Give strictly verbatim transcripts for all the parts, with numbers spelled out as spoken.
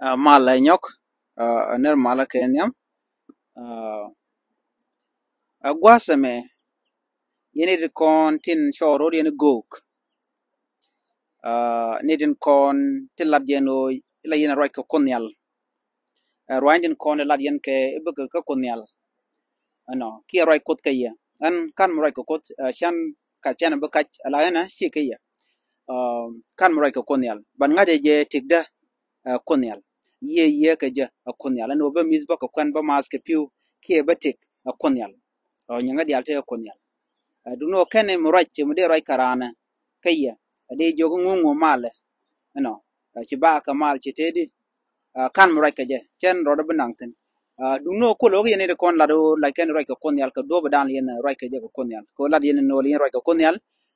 Aa, mal ɛ nyɔk, aa, ner mal kɛ nhiam. Aa, ɛ gua̱a̱th ɛmɛ yɛn i̱ ti kɔn tin cɔɔr ro̱d yɛn i̱ go̱o̱k. Aa, ni tin kɔn tin lat yɛn ɣöö ila yɛn ruac kɛ Kuoth Nhial. Ɛ ruac tin kɔn lat yɛn kɛ i̱ bikɛ kä Kuoth Nhial. Ɛnɔ kiɛ ruac Kuoth kɛ yɛ. Ɛn kan mi ruac kɛ Kuoth, ɛ, can ka can bi kac ala ɛn ɛ ci kɛ yɛ. Aa, kan mi ruac kɛ Kuoth Nhial ban ŋa̱c ɛ jɛ tikdä, ɛ, Kuoth Nhial. Yiëë yiëë kɛ jɛ ɛ Kuoth Nhial. Ɛn ɣöö bä mi̱th bä kɛ kuɛn bä maath kɛ pi̱w kiɛ bä tik ɛ Kuoth Nhial. Ɛ nyieŋä diaal te ɛ Kuoth Nhial. Ɛ duŋni ɣöö kɛn mi ruac ci mi dee ruac kɛ raan ɛ kä yɛ. Ɛ dee jiök ŋuŋ ŋuŋ malɛ. Ɛnɔ, ɛ, ci ba kɛ mal ci tëëdi. Aa, kan mi ruac kɛ jɛ cɛn rɔɔdɛ bi naŋ thi̱n. Aa, duŋni ɣöö kuɔl ɣöö kɛ yɛn i̱ ti kɔn lat ɣöö lac kɛn ruac kɛ Kuoth Nhial kɛ duɔ̱ɔ̱p dan yɛn ruac kɛ jɛ kɛ Kuoth Nhial. Kɛ ɣöö lat yɛn ni ɣöö yɛn ruac kɛ Kuoth Nhial.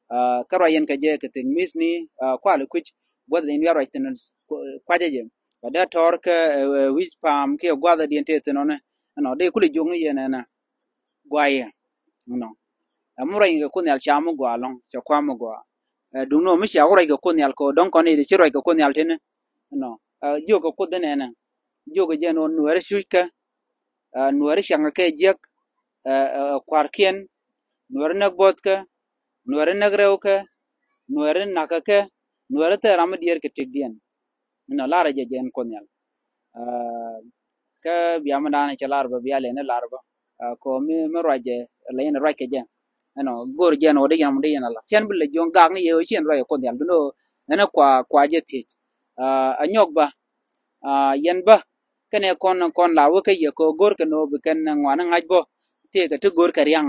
Aa, kä ruac yɛn kɛ jɛ kɛ thi̱n mi̱th ni, aa, kual i̱ kui̱c gua̱th ni yɛn ruac thi̱n kuacä jɛ. Ɛ dee tɔr kɛ, ɛ, ɛ, wi̱c pa̱a̱m kiɛ gua̱th diɛn tëë thi̱n ɔnɛ. Ɛnɔ, dee kulɛ jiök ni yɛn ɛnɛ. Guayɛ. Ɛnɔ. Ɛ mi ruac kɛ Kuoth Nhial ca mi gɔaa ɛlɔ̱ŋ, ca kua mi gɔaa. Ɛ duŋni ɣöö mi cia wä ruac kɛ Kuoth Nhial kɛ ɣöö dɔ̱ŋ kɔn i̱ ti ci ruac kɛ Kuoth Nhial tini. Ɛnɔ. Ɛ jiök kɛ Kuoth inɛnɛ. Jiök kɛ jɛn ɣöö nuɛɛri cuc kɛ, aa, nuɛɛri caŋ kɛ jiäk, aa, aa, kua̱rkiɛn, nuɛɛri näk bo̱thkɛ, nuɛɛri näk rɛwkɛ, nuɛɛri nakä kɛ, nuɛɛri thil ram mi diɛɛr kɛ tëkdiɛn. Inɔ larɛ jɛ jɛn Kuoth Nhial. Aa, kä bia mi da̱a̱n cɛ lar bä bia lɛn i̱ lar bä. Aa, kɛ ɣöö mi, mi ruac jɛ lɛ in ruac kɛ jɛ. Ɛnɔ go̱o̱r jɛn ɣöö dee yɛn mɔ dee yɛn ala cɛn bi lɛ jiɔ̱ŋ gak ni yɛ ɣöö ci yɛn ruac kɛ Kuoth Nhial bi ni ɣöö ɛn ɛ kua, kua jɛ thiec. Aa, ɛ nyɔk bä. Aa, yɛn bä kɛnɛ kɔn, kɔn la wä kä yɛ kɛ ɣöö go̱o̱r kɛn ɣöö bi kɛn ŋuan ŋa̱c bä. Tëëkɛ ti go̱o̱r kɛ riaŋ.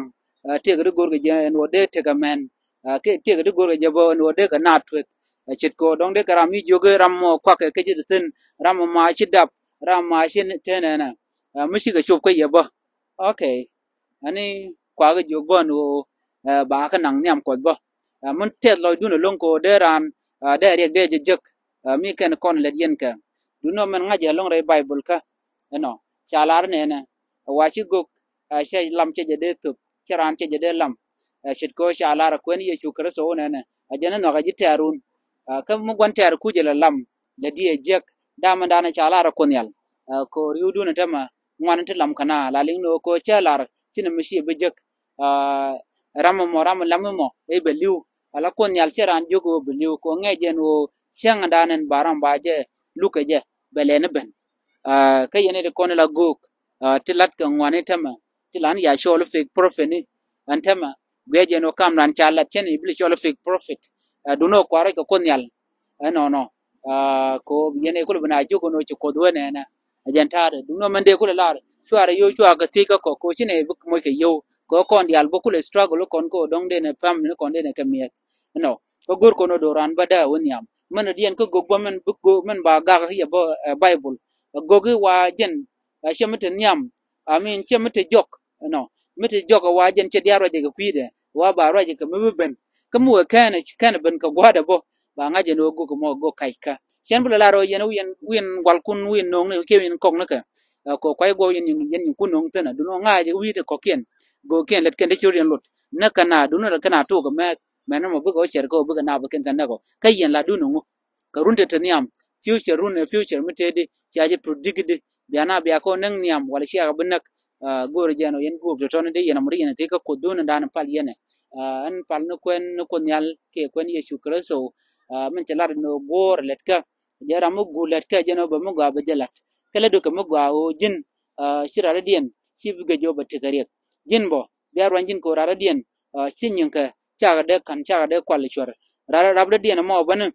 Aa, tëëkɛ ti go̱o̱r kɛ jɛ ɛn ɣöö dee tekɛ mɛn. Aa, kɛ tëëkɛ ti go̱o̱r kɛ jɛ bä ɛn ɣöö dee kɛ naat tueth. Aa, ce̱tkɛ ɣöö dɔ̱ŋ dee kɛ ram mi jiök ram mɔ kuak kɛ kä ji̱ ti thi̱n, ram mɔ ma ci dap, ram ma ci tëë nɛnɛ. Aa, mi cikɛ cop kä yɛ bä. Okay. Ani kuak kɛ jiök bä ɛn ɣöö, aa, ba kɛ naŋ nhiam Kuɔth bä. Aa, min tɛth lɔcdun ɛlɔ̱ŋ kɛ ɣöö dee raan, aa, dee riɛk dee jɛ jek. Aa, mi kɛn kɔn lɛt yɛn kɛ. Duŋni ɣöö min ŋa̱c ɛlɔ̱ŋ rɛy Baibol kä. Ɛnɔ. Ca lar nɛnɛ. Aa, wa ci gök, aa, cɛ lam cɛ jɛ dee thöp, cɛ raan cɛ jɛ dee lam. Aa, ce̱tkɛ ɣöö ca lar ɛ kuɛn Yecu Kritho wä nɛnɛ. Aa, jɛn ɛ nhɔakɛ ji̱ tɛ̈run. Aa, kä mi gua̱n tɛ̈r kucɛ lɛ lam, lɛ diɛ jiäk. Damɛ danɛ ca lar ɛ Kuoth Nhial. Aa, kɛ ɣöö ri̱wdun ɛ tämɛ ŋuan ti lam kɛ na la liŋ ni ɣöö kɛ ɣöö cä lar, ci ni mi ci bi jek. Aa, ram mɔ, ram lam mɔ, ɛ bɛ li̱w. Ala Kuoth Nhial cɛ raan jiök ɣöö bɛ li̱w, kɛ ɣöö ŋɛc jɛn ɣöö cäŋ danɛn ba ram ba jɛ lukɛ jɛ, bɛ lɛn i̱ ben. Aa, kä yɛn i̱ ti kɔn ila göök, aa, ti lat kɛ ŋuani tämɛ, ti lan ya cɔl fake prophet ni, ɛn tämɛ, guiɛ jɛn ɣöö kam nan ca lat cɛn i̱ bi li cɔl fake prophet. Aa, duŋni ɣöö kua ruac kɛ Kuoth Nhial. Ɛnɔnɔ. Aa, kɛ ɣöö yɛn i̱ kulɛ bi na jiök ɛn ɣöö ci Kuoth wee nɛnɛ. Ɛ jɛn ta̱a̱dɛ. Duŋni ɣöö mɛn dee kulɛ lar. Cuarɛ yio̱w cua kɛ thiec kä kɔk, kɛ ɣöö ci nɛ bi moc kɛ yio̱w. Kɛ ɣöö kɔn diaal bä kulɛ struggle kɔn kɛ ɣöö dɔ̱ŋ dee nɛ family ni kɔn dee nɛ kɛ mi̱eth. Ɛnɔ. Kä go̱r kɔn ɣöö do̱ran bä dee wä nhiam. Mɛn ɣöö diɛn kä gök bä mɛn bi gök mɛn ba gak yɛ bä, ɛ, Baibol. Ɛ gök i̱ wa jɛn, ɛ, cɛ mi te nhiam. I mean, cɛ mi te jɔk. Ɛnɔ. Mi te jɔk ɛ wa jɛn cɛ diaal ruacɛ kɛ kui̱dɛ. Wa ba ruacɛ kɛ mi bi ben. Kä mi wee kɛn, kɛn ben kɛ gua̱a̱dɛ bä. Ba ŋa̱c ɛn ɣöö gök mɔ gök kac kä. Cɛn bi lɛ lar ɣöö yɛn wi̱n, wi̱n gualkun wi̱n no̱o̱ŋni kiɛ wi̱n kɔkni kɛ. Ɛ, kɛ kuay guɔw yɛn nyin, yɛn nyinkun no̱o̱ŋ thi̱n ɛ. Duŋni ɣöö ŋa̱c wi̱i̱ ti kɔ̱kiɛn. Gökiɛn lät kɛn ti ci rot yɛn lot. Näk kɛ na duŋni lɛ kɛn a tok kɛ mɛth. Mɛn mɔ bikɛ wä cɛr kɛ ɣöö bikɛ na bikɛn kɛ näk ɔ. Kä yɛn la duŋni ŋu. Kɛ run te te nhiam. Future run ɛ future mi tëëdi. Cia jɛ predict di. Bia na bia kɛ wä näk nhiam wala cia kɛ bi näk. Aa, go̱o̱rɛ jɛn ɔ yɛn guɔ̱ɔ̱p tɔ̱tɔ̱ni dee yɛn ɔ mi ri yɛn ɛ thiec kä Kuoth duundɛ dan pal yɛn ɛ. Aa, ɛn pal ni kuɛn ni Kuoth Nhial kiɛ kuɛn Yecu Kritho. Aa, min cɛ lat ni ɣöö guɔ̱ɔ̱r lɛt kä. Jɛ ram mi guur lɛt kä jɛn ɔ bɛ mi gɔaa bɛ jɛ lat. Kä lät kɛ mi gɔaa ɣöö ji̱n, aa, ci rat rɔ̱diɛn ci bi gɛ jɔp bɛ tekɛ riɛk. Ji̱n bɔ bia ruany ji̱n kɛ ɣöö rat rɔ̱diɛn, aa, ci nyiŋkɛ cakɛ dee ka̱n cakɛ dee kual cuɛr. Rat, rat rɔ̱diɛn ɛmɔ bä ni.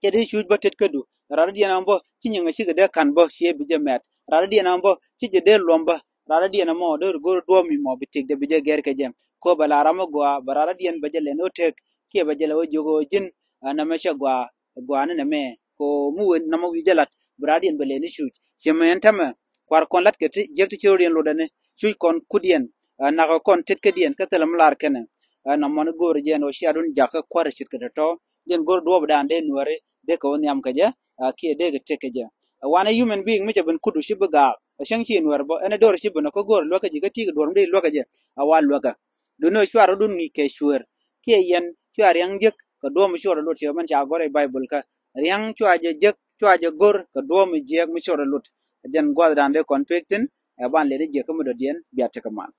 Cɛ dee cuc bä tet kädu. Rat rɔ̱diɛn ɛmɔ bä ci nyiŋɛ cikɛ dee ka̱n bä ciɛ bi jɛ mɛt. Rat rɔ̱diɛn ɛmɔ bä ci jɛ dee luɔm bä. Rat rɔ̱diɛn ɛmɔ dee go̱r duɔ̱ɔ̱p mi mɔ bi tëk dee bi jɛ gɛr kɛ jɛ. Kɔ bɛ la ram mi gɔaa bɛ rat rɔ̱diɛn bɛ jɛ lɛn ɣä tëk kiɛ bɛ jɛ lɛ ɣä jiök ɣä ji̱n. Aa, nɛmɛ cɛ gɔaa, gɔaa ni nɛmɛ. Kɔ mi wee nɔmɔ wi̱i̱ jɛ lat bɛ rat rɔ̱diɛn bɛ lɛn i̱ cuc. Ciɛ mɛ ɛn tämɛ kua̱r kɔn lat kɛ ti jiäk ti ci rɔ̱diɛn lotdɛ ni cuc kɔn kutdiɛn. Aa, nakä kɔn tetkädiɛn kä thilɛ mi lar kɛnɛ. Aa, nɔmɔ ni go̱o̱rɛ jɛn ɣä cia dun jakä kua̱r ce̱tkɛ tɔ̱tɔ̱. Diɛn go̱r duɔ̱ɔ̱pdan dee nuääri dee kɛ wä nhiam kɛ jɛ, aa, kiɛ dee kɛ tëk kɛ jɛ. Aa, wanɛ human being mi cɛ ben kudu ci bi gaak. Aa, cäŋ ci nuäär bä ɛn ɛ do̱r ci ben ɛ kä go̱r luäkä ji̱ kä ti̱i̱ kɛ duɔ̱r mi dee luäkä jɛ. Aa, wa luäkä. Duni ɔ cuarɛ dun ŋi̱i̱c kɛ cuëër. Kiɛ yɛn cua ria̱ŋ jek kɛ duɔ̱ɔ̱p mi cuarɛ luɔt ciɛ mɛn ca gɔ̱r ɛ Baibol kä. Ria̱ŋ cua jɛ jek cua jɛ go̱r kɛ duɔ̱ɔ̱p mi jiääk mi cor ɛ lut. Ɛ jɛn gua̱thdan dee kɔn pek thi̱n, ɛ ban lɛ di jiäk kä mi dɔ̱diɛn, bia tekɛ mal.